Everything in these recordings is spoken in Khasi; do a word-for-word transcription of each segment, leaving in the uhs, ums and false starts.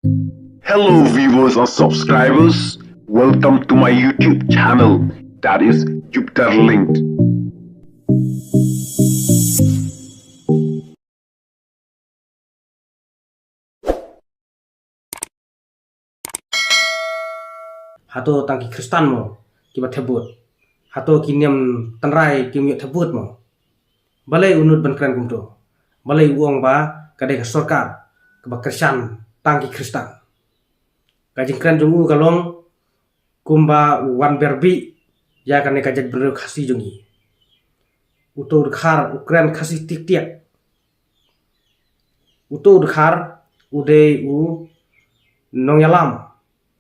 Hello, viewers and subscribers. Welcome to my YouTube channel, that is Jupiter Linked. Hato tang ki Khristan mo kiba thep vote? Hato ki niam tynrai kim ïoh thep vote mo? Balei u nud ban kren kumto? Balei u ong ba ka dei ka sorkar kaba kyrshan tang ki Khristan? Ka jingkren jong u ka long kumba u wan ber bih ïa kane ka jaitbynriew Khasi jong ngi. Uto u Dkhar u kren Khasi tiak tiak. Uto u Dkhar u dei u nongïalam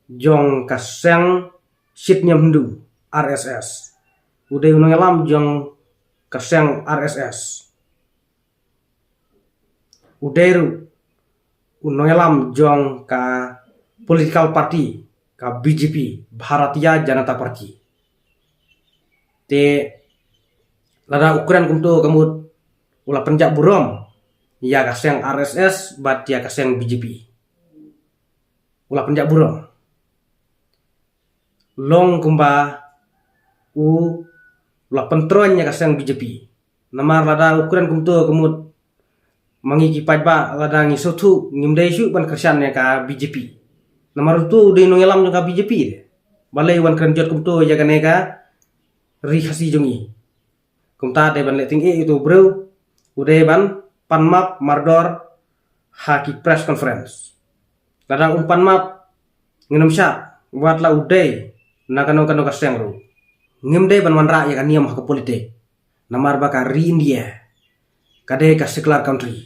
jong ka seng shit niam Hindu, R S S. U dei u nongïalam jong ka seng R S S. U dei ruh u nongïalam jong ka political party ka B J P, Bharatiya Janata Party. Te lada u kren kumto ka mut u la pynjah burom ïa ka seng R S S bad ïa ka seng B J P. U la pynjah burom. Long kumba u la pyntroiñ ïa ka seng B J P. Namar lada u kren kumto ka mut ma ngi ki paidbah lada ngi sngewthuh ngim dei shuh ban kyrshan ïa ka B J P. Namar uto u dei u nongïalam jong ka B J P de. Balei u wan kren jot kumto ïa kane ka ri Khasi jong ngi? Kumta dei ban leh tyngeh ïa uto u briew, u dei ban pan map mardor ha ki press conference. Lada um pan map, ngin ym shah, wat la u dei na kano kano ka seng ruh. Ngim dei ban wanrah ïa ka niam ha ka politik. Namar ba ka ri India ka dei ka secular country.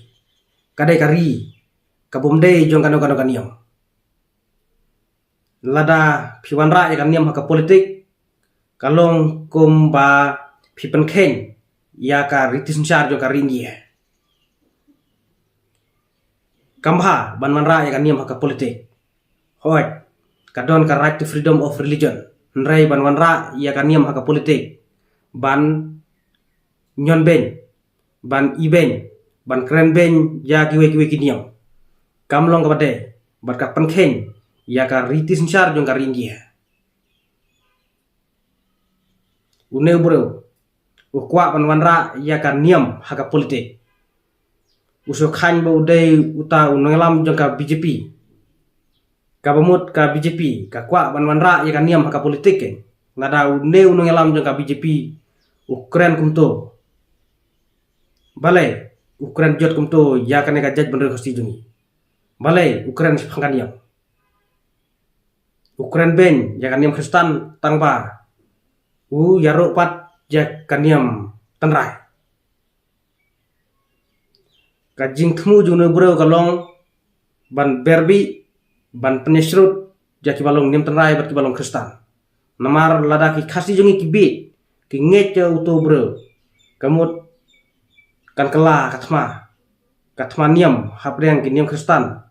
Ka dei ka ri kabym dei jong kano kano ka niam. Lada phi wanrah ïa ka niam ha ka politik, ka long kumba phi pynkheiñ ïa ka riti synshar jong ka ri India. Kam bha ban wanrah ïa ka niam ha ka politik. Hooid, ka don ka right to freedom of religion. Hynrei ban wanrah ïa ka niam ha ka politik, ban ñion beiñ, ban ibeiñ, ban kren beiñ ïa kiwei kiwei ki niam, kam long kaba dei bad ka pynkheiñ ïa ka riti synshar jong ka ri India. Une u briew u kwah ban wanrah ïa ka niam ha ka politik. U sngewkhlaiñ ba u dei uta u nongïalam jong ka B J P. Kaba mut ka B J P ka kwah ban wanrah ïa ka niam ha ka politik, eh. Lada une u nongïalam jong ka B J P u kren kumto, balei u kren jot kumto ïa kane ka jaitbynriew Khasi jong ngi? Balei u kren shaphang ka niam? U kren beiñ ïa ka niam Khristan tang ba u ïaroh pat ïa ka niam tynrai. Ka jingthmu jong une u briew ka long ban ber bih, ban pynïasyrut ïa kiba long niam tynrai bad kiba long Khristan. Namar lada ki Khasi jong ngi ki bieit, ki ngeit ïa uto u briew, ka mut kan kylla ka thma, ka thma niam hapdeng ki niam Khristan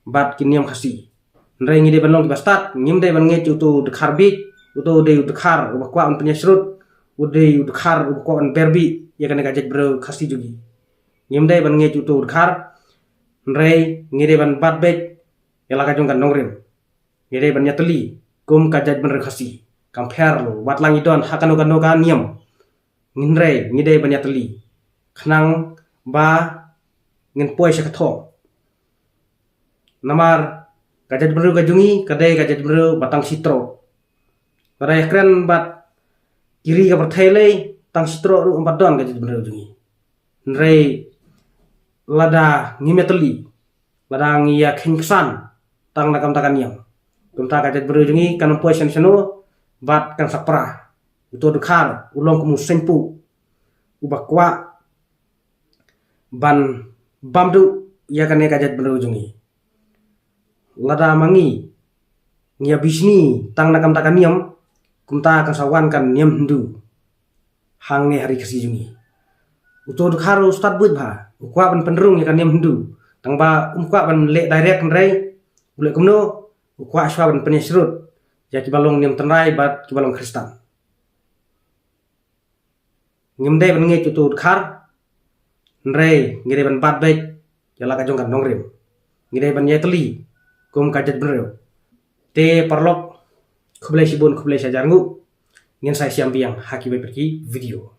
bad ki niam Khasi. Hynrei ngi dei ban long kiba stad, ngim dei ban ngeit ïa uto u Dkhar bieit. Uto u dei u Dkhar uba kwah ban pynïasyrut, u dei u Dkhar uba kwah ban ber bih ïa kane ka jaitbynriew Khasi jong ngi. Ngim dei ban ngeit ïa uto u Dkhar, hynrei ngi dei ban bat beit ïa la ka jong ka nongrim. Ngi dei ban ïatylli kum ka jaitbynriew Khasi. Kam pher, wat la ngi don ha kano kano ka niam, hynrei ngi dei ban ïatylli khnang ba ngin poi sha ka thong. Namar ka jaitbynriew ka jong ngi ka dei ka jaitbynriew ba tang shi troh. Lada ïakren bad ki ri ka pyrthei lei, tang shi troh ruh ym pat don ka jaitbynriew jong ngi. Hynrei lada ngim ïatylli, lada ngi ïakheiñ ksan tang na ka bynta ka niam, kumta ka jaitbynriew jong ngi kan ym poi shano shano bad kan sa pra. Uto u Dkhar u long kum u seiñpuh uba kwah ban bam duh ïa kane ka jaitbynriew jong ngi. Lada ma ngi ngi ïabishni tang na ka bynta ka niam, kumta kan sa wan ka niam Hindu hangne ha ri Khasi jong ngi. Uto u Dkhar u stad buit bha, u kwah ban pynrung ïa ka niam Hindu, tang ba um kwah ban leh direct, hynrei u leh kumno? U kwah shuwa ban pynïasyrut ïa kiba long niam tynrai bad kiba long Khristan. Ngim dei ban ngeit ïa uto u Dkhar, hynrei ngi dei ban bat beit ïa la ka jong ka nongrim. Ngi dei ban ïatylli kum ka jaitbynriew. Te paralok, khublei shibun, khublei shihajar nguh. Ngin sa ïashem biang ha kiwei pat ki video.